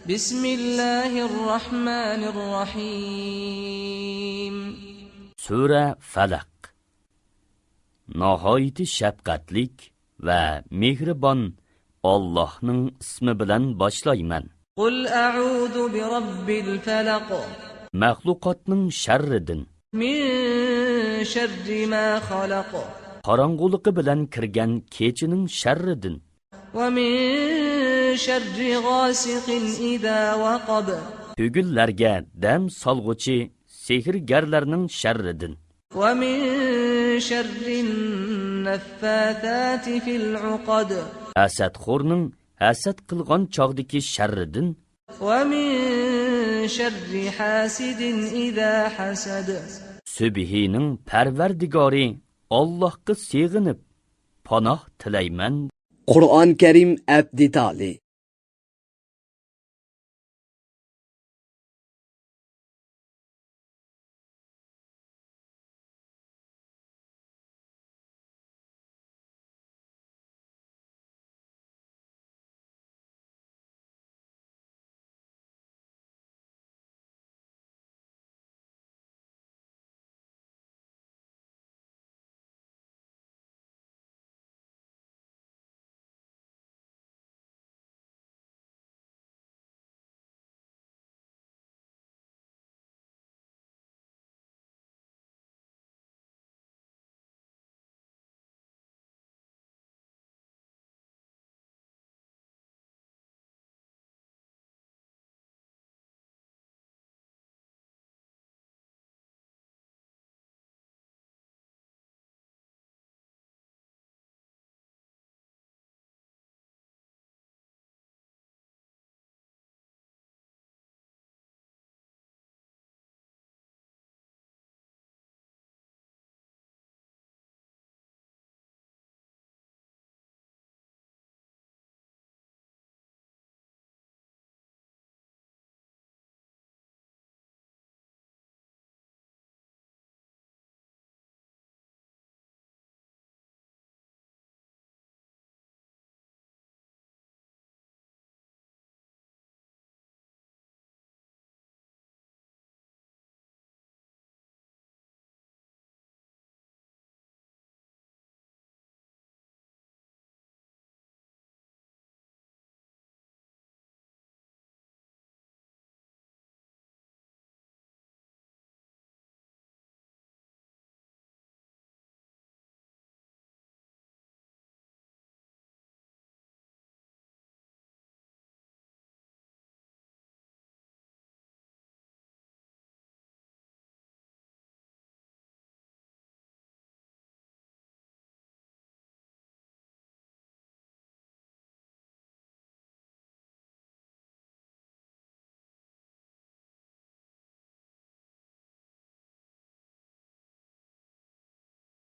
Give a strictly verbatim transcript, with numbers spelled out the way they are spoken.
بسم الله الرحمن الرحيم. سۈرە فەلەق. ناھايىتى شەپقەتلىك ۋە مېھرىبان ئاللاھنىڭ ئىسمى بىلەن باشلايمەن. قل أعوذ برب الفلق. مەخلۇقاتنىڭ شەررىدىن. من شر ما خلق. قاراڭغۇلۇقى بىلەن كىرگەن كېچىنىڭ شەررىدىن. ومن شر غاسق إذا وقب. تۈگۈنلەرگە دەم سالغۇچى سېھىرگەرلەرنىڭ شەررىدىن. ومن شر النفاثات في العقد. ھەسەتخورنىڭ ھەسەت قىلغان چاغدىكى شەررىدىن. ومن شر حاسد إذا حسد. سۈبھىنىڭ پەرۋەردىگارى ئاللاھقا سېغىنىپ پاناھ تىلەيمەن. قۇرئان كەرىم ئەپ دېتالى.